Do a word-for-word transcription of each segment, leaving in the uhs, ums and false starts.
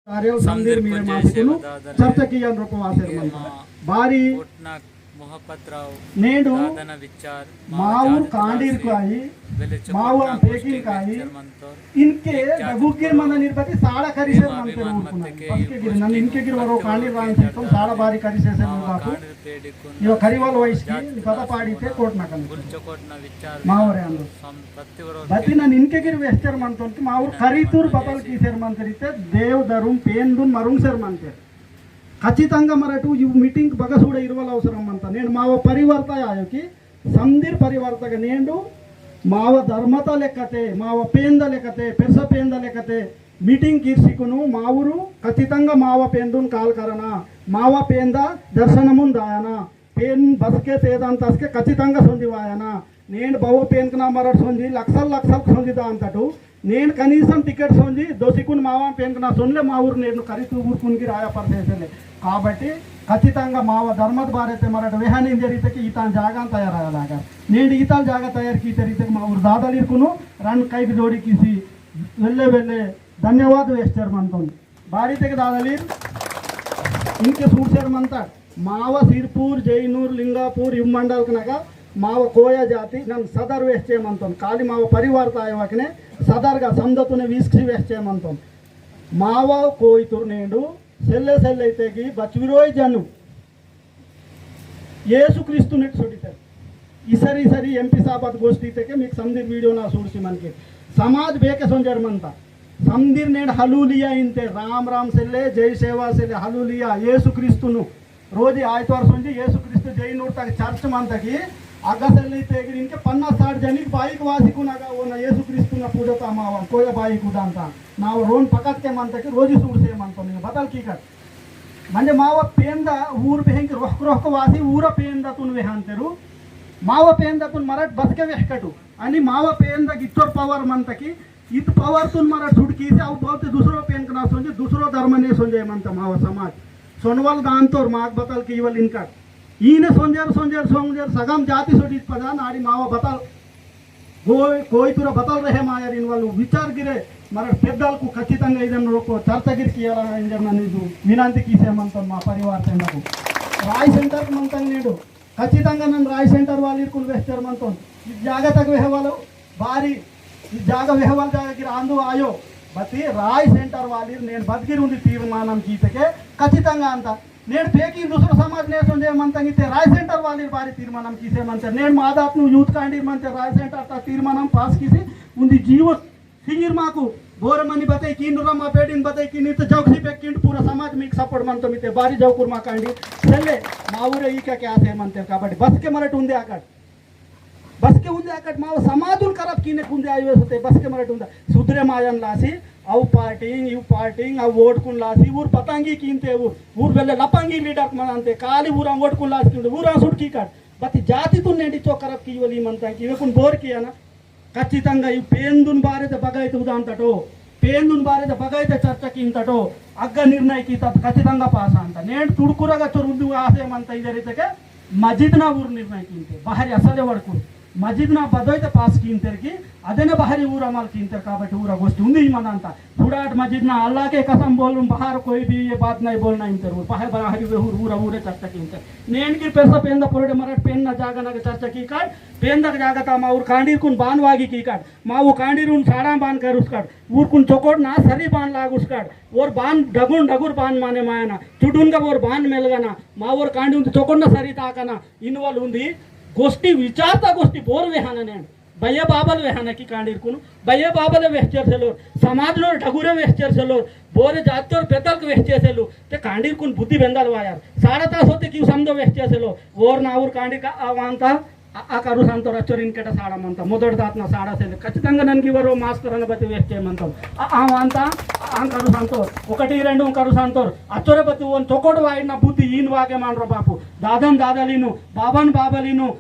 कार्याल संदीर मीरे मासिकुनु चर्चा कियान रोपो वासेर मंता। बारी कोटनाक मोहपतराव नेडू मावर कांडीर काई मावा पेकिन काई इनके डगुके मन निर्बती साड़ा करिसेर मंतेर ऊरकुना। बसके गिर नन इनके गिर वरो कांडीर रान सिकुन साड़ा बारी करिसेर बापू। इवा करिवाल वयस की पता पाड़ी ते कोटनाक मावरे अंदो। बतिना निनके गिर वेस्टर मंतोन कि माउर करीतूर बतल कीसेर मंतेर इते देव दरुम पेंदुन मरुंगसेर मंतेर। खचितंगा मरटु यु meeting बगसूड इरुवल अवसरम मंता। नेंड माव परिवर्त आयो कि समदिर परिवर्तक नेंडु माव धर्मता लेकते, माव पेंदा लेकते, पेरसा पेंदा लेकते meeting कीर्सिकुनु माउरु खचितंगा माव पेंदुन काल करना, माव पेंदा दर्शनमुन दायना। पेन बसके तेदान तसके खचितंगा सोंजी वायना। नेन बवो पेनकना मरट सोंजी लक्षल लक्षल सोंजी दांतटु। नेन कनीसम टिकट सोंजी दोसिकुन मावा पेनकना सोनले माउर नेन करितु ऊरकुन गिर आया परसेसले। काबट्टी खचितंगा मावा धर्मत बारेते मरट वेहान इंजरिते कि इतान जागान तयार आया लागा। नेन इताल जागा तयार कीतेरिते माउर दादलीरकुनु रन कैक जोड़ी किसी वेल्ले वेल्ले धन्यवाद वेस्टर मंतोन। बारी तेके दादलीर इनके सूरसेर मंता। मावा सिरपुर, जैनूर, लिंगापुर, इव मंडल कनका मावा कोया जाति नन सदर वेहचे मंतोन। काली मावा परिवार तायवकने सदर गा समदतुने विस्कसी वेहचे मंतोन। मावा कोईतुर नेंडु सेल्ले सेल्ले इतेगी बचविरोय जनु येसु क्रिस्तु नेट सोडिते। इसरी इसरी एमपी साहब अत गोष्टी तेके मीक समदिर वीडियो ना सूरसी मनके समाज बेके सोंजर मंता। समदिर नेड हलूलिया इंते राम राम सेले जय सेवा सेले हलूलिया येसु क्रिस्तुनु रोजी आयतवार सोंजी येसु क्रिस्तु जय नूर तक चर्च मंता की अगसेले तेगिर इनके पन्नास साठ जनिक बाइक वासिकुन अगा ओना येसु क्रिस्तुना पूजता मावा कोया बाइक उदांता। नाव रोन पकत के मंता की रोजी सूरसे मंता। बतल की कट म्हणजे मावा पेंदा ऊर बेहेंकी रोहक रोहक वासी ऊरा पेंदातुन वेहांतेरु। मावा पेंदातुन मरट बसके वेहकटु। अनि मावा पेंदा गित्तोर power मंता की इत power तुन मरट छुटकीसी अव बोलते दूसरो पेनकना सोंजे दूसरो धर्मने सोंजे मंता मावा समाज। सोनवल दांतोर माग बतल कीवल इनका। ईने सोंजेर सोंजेर सोंजेर सगम जाति सोडित पदा नाडी मावा बतल कोई कोईतुर बतल रहे मायर इनवालु विचार गिरे मरट पेद्दालकु खचितंगा इदन रोको चर्चा गिर कियाला इंजर नन इदु विनंती कीसे मंतोन मा परिवार तेंदकु। राय सेंटर मंतंग नेडु खचितंगा नन राय सेंटर वालीरकुन वेहचेर मंतोन। इद जागा तक वेहवालो बारी इद जागा वेहवाल जागा गिर आंदु आयो। बती राय सेंटर वालीर नेन बदगिर उंदी तीर्मानम कीतेके खचितंगा अंता। नेड पेकी दूसरो समाज ने सोंजे मंतंग इते राय सेंटर वालीर बारी तीर्मानम कीसे मंते। नेड मादात नु यूथ कांडीर मंते राय सेंटर ता तीर्मानम पास कीसी उंदी जीवो सिंगिर माकु बोर मनी बते की नुरा मा पेडिन बते की नित जौकसी पेकिंड पूरा समाज मीक सपोर्ट मंतो मिते बारी जौकुर मा कांडी सेले मावरे ई क्या क्या से मंते। काबट्टी बसके मरट उंदे आकट बसके उंदे अकट माव समाजुन करप कीने कुंदे आयो सोते बसके मरट उंदा। सुधरे मायन लासी अव पार्टिंग इव पार्टिंग अव वोट कुन लासी ऊर पतंगी कीनते ऊर ऊर वेले लपंगी लीडर मनांते काली ऊरा वोट कुन लासी कीनते ऊरा सुट की काट। बती जाति तुन नेंडी चो करप की वली मनता की वे कुन बोर किया ना। खचितंगा इव पेंदुन बारे ते बगायते उदांतटो पेंदुन बारे ते बगायते चर्चा कींतटो अग्गा निर्णय कीता खचितंगा पास अंता। नेंड तुड़कुरगा चोर उंदु आसे मंता इदरिते के मजिदना ऊर निर्णय कींते बाहरी असले वड़कुर मजिदना बदोयते पास कींतेर की अदेने बाहरी ऊर अमल कींतेर। काबट्टी ऊर गोष्ठी उंदी ही मनांता। फुड़ाट मजिदना अल्लाह के कसम बोलूं बाहर कोई भी ये बात नहीं बोलना इंतेर। ऊर बाहर बाहरी वे ऊर ऊर ऊरे चर्चा कींतेर। नेन की पेरसा पेंदा पोरडे मरट पेन ना जागा ना चर्चा की काट पेंदा जागा ता मा ऊर कांडीर कुन बान वागी की काट मा ऊ कांडीर उन साड़ा बान करुस काट ऊर कुन चोकोट ना सरी बान लागुस काट ओर बान डगुन डगुर बान माने मायना चुडुन का ओर बान मेलगना मा ओर कांडी उंदी चोकोट ना सरी ताकना। इनवल उंदी गोष्ठी विचारता गोष्ठी बोर वेहाना नेन बये बाबल वेहाना की कांडीर कुन बये बाबल वेहचेर सेलोर समाज नोर डगुरे वेहचेर सेलोर बोरे जातोर बेतल वेहचे सेलु ते कांडीर कुन बुद्धि बेंदल वायर। साड़ा तास होते क्यों समझो वेहचे सेलो ओर ना ओर कांडी का आवांता आ करू संतोर अचोर इनकेटा साड़ा मंता मोदोड़ दातना साड़ा सेले खचितंगा ननगी वरो मास्तर अन बति वेहचे मंता। आ आवांता आ करू संतोर ओकटी रेंडु करू संतोर अचोरे बति ओन चोकोड़ वाइड ना बुद्धि ईन वागे मानरो बापू दादन दादलीनु बाबन बाबलीनु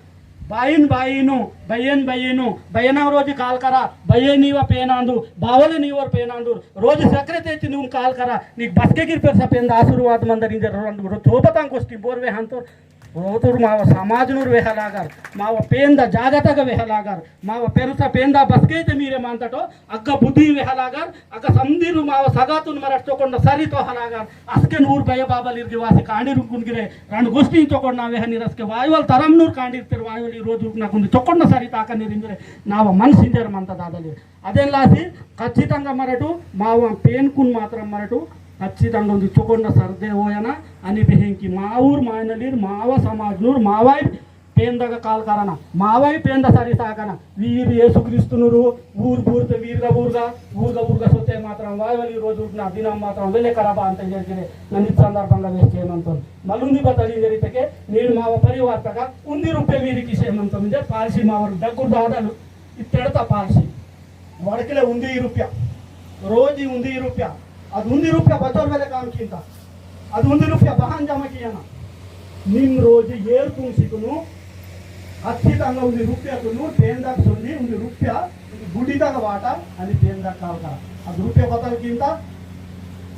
बाइन बाइनु बयन बयनु बयना रोजी काल करा बये नीवा पेनांदु बावले नीवर पेनांदु रोजी सक्रे तेची नुम काल करा नीक बसके गिर पेरसा पेंदा आशीर्वाद मंदर इंजर रो चोबतां गोष्ठी बोरवे हंतोर। रोतुर माव समाजनुर वेहलागर, माव पेंदा जागतग वेहलागर, माव पेरुसा पेंदा बसकेते मीरे मांतटो, अग्ग बुद्धि वेहलागर, अग्ग संदिरु माव सगातुन मरट चोकोंड सरी तोहलागर, असके नूर बय बाबा लिर्गे वासी कांडी रुकुन गिरे, रंड गोष्टी चोकोंड ना वेहनी रसके वायवल तरम नूर कांडी तेर वायवल ई रोज रुकना कुंद चोकोंड सरी ताका निरिंगिरे, नाव मनसिंजर मंत दादली। अदेन लासी खच्चितंगा मरटु माव पेनकुन मात्रम मरटु खच्चितंगा उंदी चोकोंड सर्दे ओयना अनि बेहेंकी मावूर मायनलीर माव समाजनूर मावाई पेंदगा काल करना मावाई पेंद सरी साकना वीर येसु क्रिस्तुनुरु ऊर बूर पे वीरगा बूरगा ऊरगा ऊरगा सोते मात्रम वायवली रोज उठना दिना मात्रम वेले करबा अंत जरिगिरे ननित संदर्भंगा वेस्टे मंतन मलुंदी बतली जरितके नीड माव परिवार तक उंदी रुपये वीर किसे मंतन जे पालसी मावर डगुर दादलु इत्तेड़ता पालसी वड़किले उंदी रुपया, रोजी उंदी रुपया, अद उंदी रुपया बचोर वेले काम कींता, अद उंदी रुपया बहान जमा कियाना। निम रोजी येर तुंगसिकुनु, खच्चितंगा उंदी रुपया कुनु, पेंदा सुंदी उंदी रुपया, गुडिता वाटा, अनि पेंदा काल का। अद रुपया बतल कींता,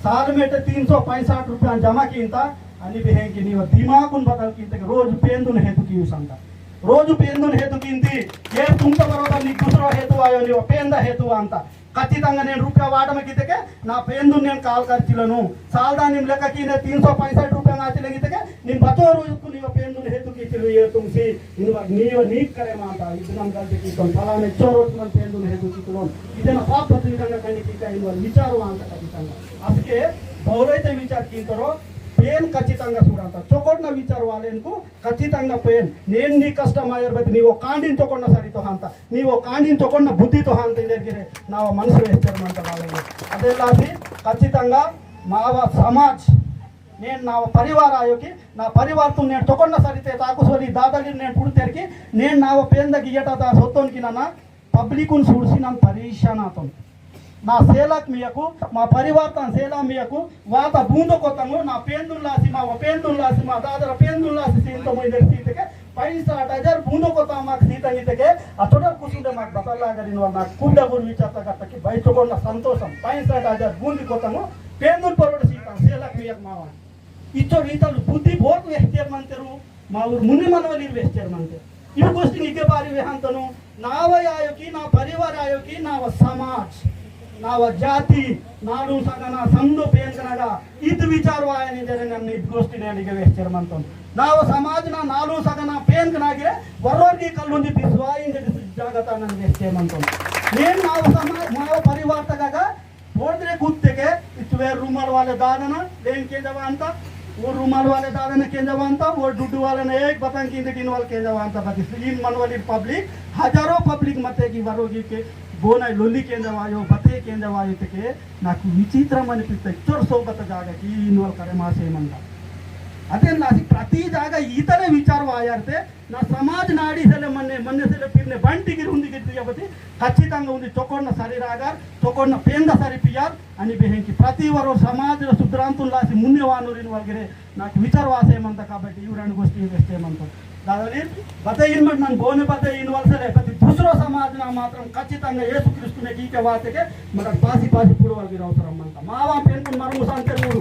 साल मेटे तीन सौ पैंसठ रुपया जमा कींता, अनि बेहेंकी नीव दिमागुन बतल कींता, रोज पेंदुन हेतु की संता। रोजु पेंदुन हेतु किंती, ये तुमसे बरोबर नी दूसरो हेतु आयो, नी पेंदा हेतु अंता। खच्चितंगा नेन रुपया वाटम कितके, ना पेंदुन नेन काल कर चिलनु। सालदा निम लेका कीने तीन सौ पैंसठ रुपया ना चिले कितके, निम बचो रोजु नी पेंदुन हेतु की चिलु ये तुमसी, इनवा नीव नीक करे माता, इदनम गलती की तुम फलाने चोरोट मन पेंदुन हेतु की तुम। इदन पाप बदली करना कहीं की का इनवा विचार वांता खच्चितंगा। असके बहुरैते विचार की तरो, पेन खच्चितंगा सुरांता। चोकोटना विचार वाले इनको खच्चितंगा पेन, नेन नी कष्टम आयर बति, नीवो कांडिन चोकोन्ना सरी तोहांता, नीवो कांडिन चोकोन्ना बुद्धि तोहांता इंदेर गिरे, नाव मनसु वेस्टर मंता बालंगे। अदे लासी, खच्चितंगा, माव समाज, नेन नाव परिवार आयो की, ना परिवार तुम नेन चोकोन्ना सरी ते ताकुसोली दादागिर नेन पुड़तेर की, नेन नाव पेंदा गियटा ता सोतोन की ना, पब्लिकुन सूड़सी नम परेशान आतोन। ना सेलक मियकु, मा परिवार तान सेला मियकु, वाता बूंदो कोतंगो, ना पेंदुन लासी, मा वा पेंदुन लासी, मा दादर पेंदुन लासी सीन तो मुइंदर सीतके, पैंसठ हजार बूंदो कोता माक सीतंग इतके, अतोडर कुसुंडे माक बतल लागरिन वाल ना कुबडा गुर विचारता करता कि भाई चोकोन्ना संतोषम, पैंसठ हजार बूंदी कोतंगो, पेंदुन परोड सीता, सेलक मियक मावा। इच्चो रीतल बुद्धि बोर्क वेहतेर मंतेरु, मावुर मुन्ने मनवलीर वेहतेर मंतेर। इव गोष्टी निके बारी वेहंतनु, नाव आयो की, ना परिवार आयो की, नाव समाज, नाव जाति, नालू सगना संदो पेनकनागा, इद विचार वायनी जरे नन्नी इव गोष्टी ने निके वेहतेर मंतनु। नाव समाज ना नालू सगना पेनकनागे, वरोर की कल्लुंदी बिस्वाई इंदे जागता नन वेहतेर मंतनु। नेन नाव समाज, नाव परिवार तगागा, बोर्डरे कुत्ते के इतवे रुमाल वाले दादना लेन के जवानता, वो रुमाल वाले दादना के जवानता, वो डुडू वाले ने एक बतंग की इंदे टिन वाले के जवानता, बती इन मन वाली पब्लिक, हजारों पब्लिक मते की वरोगी के बोना लोली के जवायो, बते के जवायो ते के, नाकु विचित्र मन पिते चोर सोबत जागा की इन वाले करे मासे मंदा। अते नासी प्रति जागा इतने विचार वायर ते, ना समाज नाड़ी सेले मन्ने, मन्ने सेले पिरने बंटी की रुंदी की दिया बती, खच्चितंगा उंदी चोकोन्ना सरी रागार, चोकोन्ना पेंदा सरी पियार, अनि बेहेंकी प्रति वरो समाज रो सुधरांतुन लासी मुन्ने वानोरिन वगैरे, नाकु विचार वासे मंता काबट्टी, इवरण गोष्टी वेस्टे मंता। दादालीर, बते इन मत नन बोने बते इन वल सेले, प्रति दूसरो समाज ना मात्रम खच्चितंगा येसु क्रिस्तु ने की के वाते के, मगर पासी पासी पुड़वल गिर अवसरम मंता। मावा पेन कुन मरमु सांते रूडु,